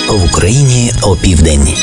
В Україні опівдень.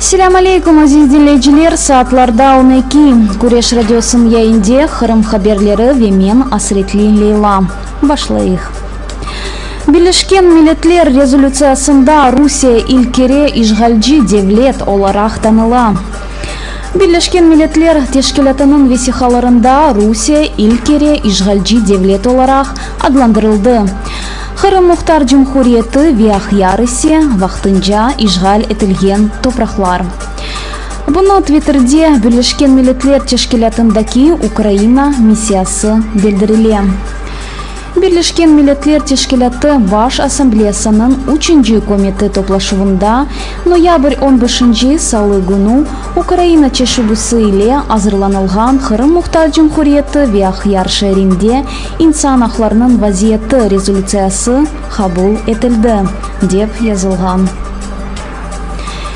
Selâm aleyküm, aziz diñleyiciler! Saatlarda 12, Küreş radiosınıñ yayında Qırım haberleri ve men, Asretli Leyla. Başlayıq. Birleşken Milletler rezolütsiyasında Rusiye ilk kere işğalci devlet olaraq tanıla. Birleşken Milletler Teşkilâtınıñ vesiqalarında Rusiye ilk kere işğalci devlet olaraq adlandırıldı, Qırım Muhtar Cumhuriyeti ve Aqyar ise, vaqtınca işğal etilgen topraqlar. Bunı Twitterde Birleşken Milletler Teşkilâtındaki Ukraina missiyası bildirile. Birleşken Milletler Teşkilâtı Baş Assambleyasınıñ üçünci komiti toplaşuvında noyabr on beşinci salı künü Ukraina teşebbüsi ile azırlanılğan Qırım Muhtar Cumhuriyeti ve Aqyar şeerinde insan aqlarınıñ vaziyeti rezolütsiyası qabul etildi, dep yazılğan.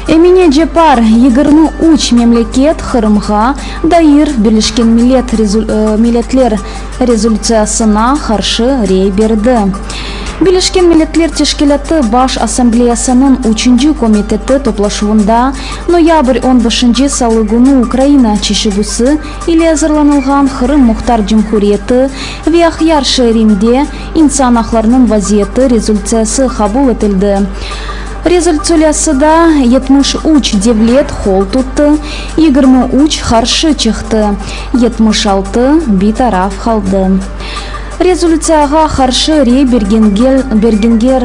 Emine Ceppar, 23 memleket Qırımğa dair Birleşken Milletler rezolütsiyasına qarşı rey berdi. Birleşken Milletler Teşkilâtı Baş Assambleyasınıñ üçünci komiteti toplaşuvında noyabr on beşinci salı künü Ukraina teşebbüsi ile azırlanılğan Qırım Muhtar Cumhuriyeti ve Aqyar şeerinde insan aqlarınıñ vaziyeti rezolütsiyası qabul etildi. Rezolütsiyasıda 73 devlet qol tuttı, 23 qarşı çıqtı, 76 bitaraf qaldı. Rezolütsiyağa qarşı rey bergenler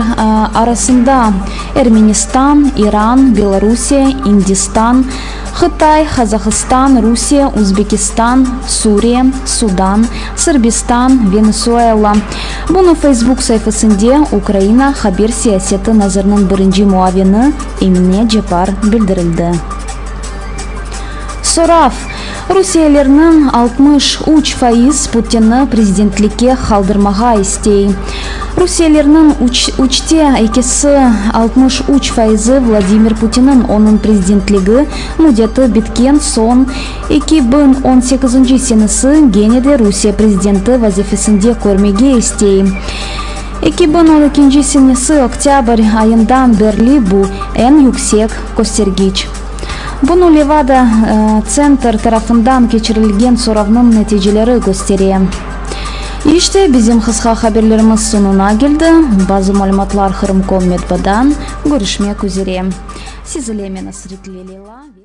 arasında Ermenistan, İran, Belorusiye, İndistan, Qıtay, Qazahistan, Rusiye, Özbekistan, Suriye, Sudan, Sırbistan, Venesuela. Bunı Facebook saifesinde Ukraina haber siyaseti naziriniñ birinci muavini Emine Ceppar bildirildi. Sorav, Rusiyelerniñ 63 faiz Putinni prezidentlikke qaldırmağa istey. Rusiyelerniñ üçte ekisi, 63 faizi Vladimir Putinniñ onıñ prezidentligi müddeti bitken soñ 2018 senesi gene de Rusiye prezidenti vazifesinde körmege istey. 2012 senesi oktâbr ayından berli bu eñ yüksek köstergiç. Bunı Levada Tsentr tarafından keçirilgen soravnıñ neticeleri köstere. İşte, bizim qısqa haberlerimiz soñuna keldi. Bazı malümatlar Qırımkom metbadan. Körüşmek üzere. Siz ile men Asretli Leyla ve.